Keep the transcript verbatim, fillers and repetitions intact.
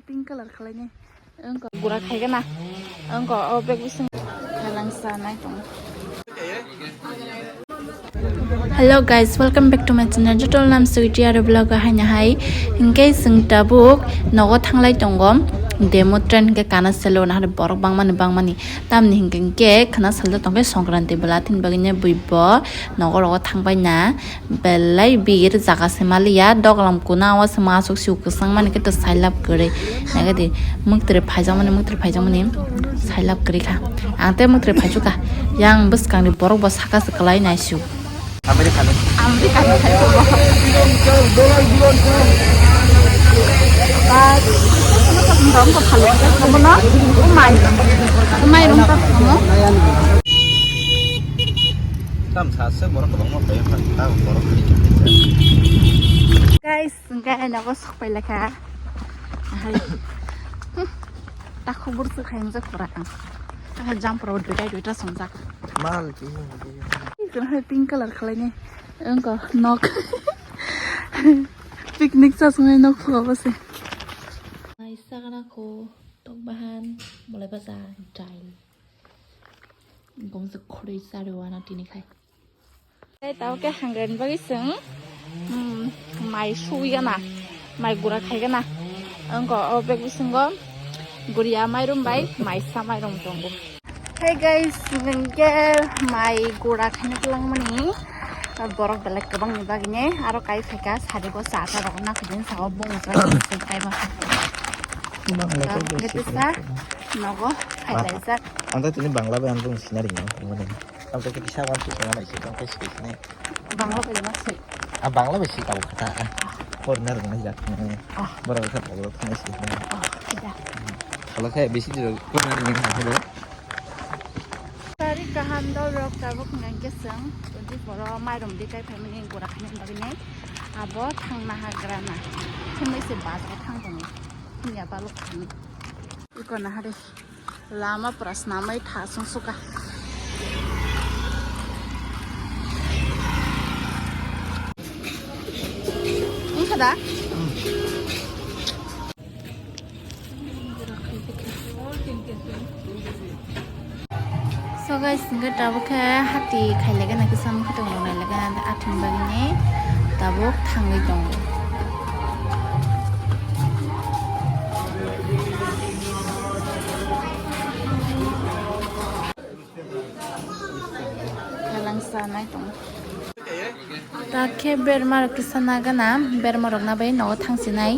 Pink color khlaini. Gura khaigana. Wngkha o bag bising. Khalang sanai tong. Hello guys, welcome back to my channel. Joto nam sweetie aro vlog o haina hai. Hinkhe chwng tabuk nogo thanglai tongo. Demo train hinkhe kana selo na borok bangmani bangmani. Tamni hinkhe hinkhe khana salda tongkhe Songkranti bwla tini bagwi ne bui bo nogo rogo thangbai na. Belai bir jaga se maliya, doglam kuna o se masuk siu kwchang mani khe to sailap kwrwi. Nagadi muktre phaijakmani, muktre phaijakmani sailap kwrwi kha. Ang tei muktre phaisu kha. Yang bwskang ni borok bo saka se kwlai nai siu. America ni. America ni phai bo. Bas, rom ko phalo. Komono, umai. Umai rom ko komo. Tam sa se borok kwbangma phai kha, ta borok ni. Guys, hingke nogo sok pai lekha. Ahai. Hmm. Ta khubur se khai mujak pura ang. Ahai jump rope duita duita songjak. Mal ki. Ih, kena hai pink color khalai ni. Engko nok. Picnic sa sungai nok phuga bose. Nai sagana ko tok bahan bolai baja dail. Gomsa khoroi sari wana tini khai. Tei tao khe hangrani bagwi chwng, hmm, mai suwi gana, mai gura khai gana. Wngkha o bag bisingo guriya mairum bai maisa mairum tongo. Hey guys, hinkhe mai gura khaina twlangmani borok belai kwbangni bagwino aro kai phaikha sarigo chata rok nakhwdin sao bung kaiba. Nogo phailaijak. Ang tini Bangla bai ang bung sinari no. Ang tei kisa wan sui sui nai sui tong kai sui sui nai. Bangla bai ma sui. Ah, Bangla bai sui tabuk kata. Foreigner rok nai jak. Ah. Borok kha tabuk thang sui nai. Ah, kida. Khala khe bisi jora foreigner rok nai kha. Tari kaham dol rok tabuk nang keseng. Twenty four o mairum di kai phaimani gura khaina bagwi nai. Abo thangna hagra na. Thumui se bas o thang tongo. Thumya balok thani. Iko nahari. Lama pura snamwi tha sung suka. Wngkha da? So guys, hingke tabuk khe hati khailai gana kisa mukhe tong rok nailai gana athung bagwi tabuk thangwi tongo. Kalang sanai tongo. Ta khe berma rok kisa nagana, berma rok nabai nogo thangsinai.